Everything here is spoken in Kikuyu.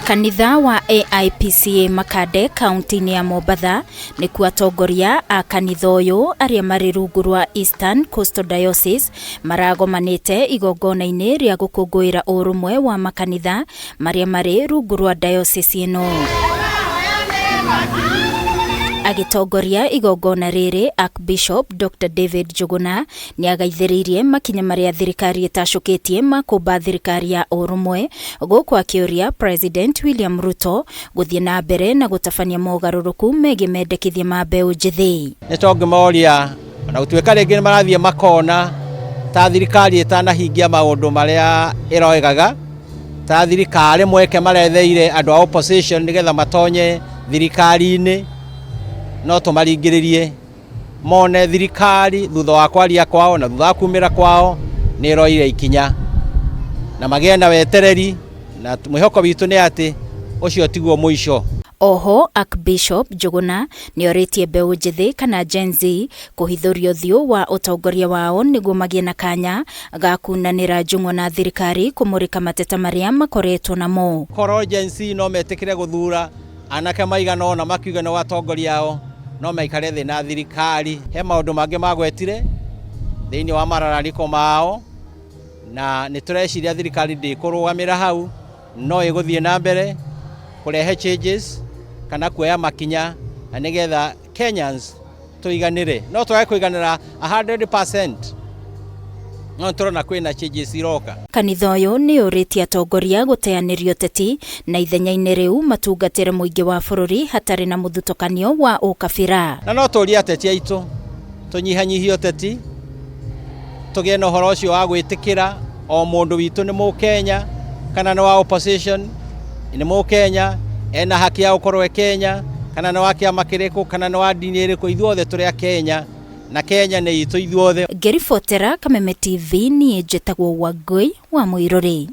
Kanitha wa AIPCA Makande kaunti-inĩ ya Mombatha nĩkuo atongoria a kanitha ũyũ arĩa marĩ rungu rwa Eastern Coastal Diocese maragomanĩte igongona-inĩ rĩa gũkũngũĩra ũrũmwe wa makanitha marĩa marĩ rungu rwa diocese ĩno. Agĩtongoria igongona rĩrĩ, Archbishop Dr David Njuguna nĩagaithĩrĩirie makinya marĩa thirikari ĩtacũkĩtie ma kũmba thirikari ya ũrũmwe, gũkũ akĩũria President William Ruto gũthiĩ na mbere na gũtabania mogarũrũku megiĩ mendekithia ma mbeũ njĩthĩ. Nĩ tũngĩmoria ona gũtuĩka rĩngĩ nĩ marathiĩ makona ta thirikari ĩtanahingia maũndũ marĩa ĩroigaga, ta thirikari mweke maretheire andũ a opposition nĩgetha matonye thirikari-inĩ, no tũmaringĩrĩrie mone thirikari thutha wa kwaria kwao na thutha wa kumĩra kwao nĩ ĩroire ikinya na magĩe na wetereri, na mwĩhoko witũ nĩ atĩ ũcio tiguo mũico. Oho Archbishop Njuguna nĩorĩtie mbeũ njĩthĩ kana Gen Z kũhithũria ũthiũ wa ũtongoria wao nĩguo magĩe na kanya ga kunanĩra njung'o na thirikari kũmũrĩka mateta marĩa makoretwo namo. Korwo Gen Z no metĩkĩre gũthura anake maigana ũna makiuga nĩ atongoria ao, no maikare thĩ na thirikari. He maũndũ mangĩ magwetire thĩinĩ wa mararaniko mao, na nĩ tũreciria thirikari ndĩkũrũgamĩra hau, no ĩgũthiĩ na mbere kũrehe changes kana kuoya makinya na nĩgetha Kenyans tũiganĩre. No twage kũiganĩra 100%, no tũrona kwĩna changes iroka. Kanitha ũyũ nĩ ũrĩtie atongoria gũteanĩria ũteti na ithenya-inĩ rĩu matungatĩre mũingĩ wa bũrũri hatarĩ na mũthutũkanio wa ũkabira. Na no tũrie ateti aitũ tũnyihanyihie ũteti, tũgĩe na ũhoro ũcio wa gwĩtĩkĩra o mũndũ witũ nĩ mũkenya kana nĩ wa opposition, nĩ mũkenya, ena haki ya gũkorwo e Kenya, kana nĩ wa kĩama kĩrĩkũ, kana nĩ wa ndini ĩrĩkũ, ithuothe tũrĩ a Kenya na Kenya nĩ itũ ithuothe. Ngĩribotera Kameme TV, niĩ njĩtagwo Wangũi wa Mũirũrĩ.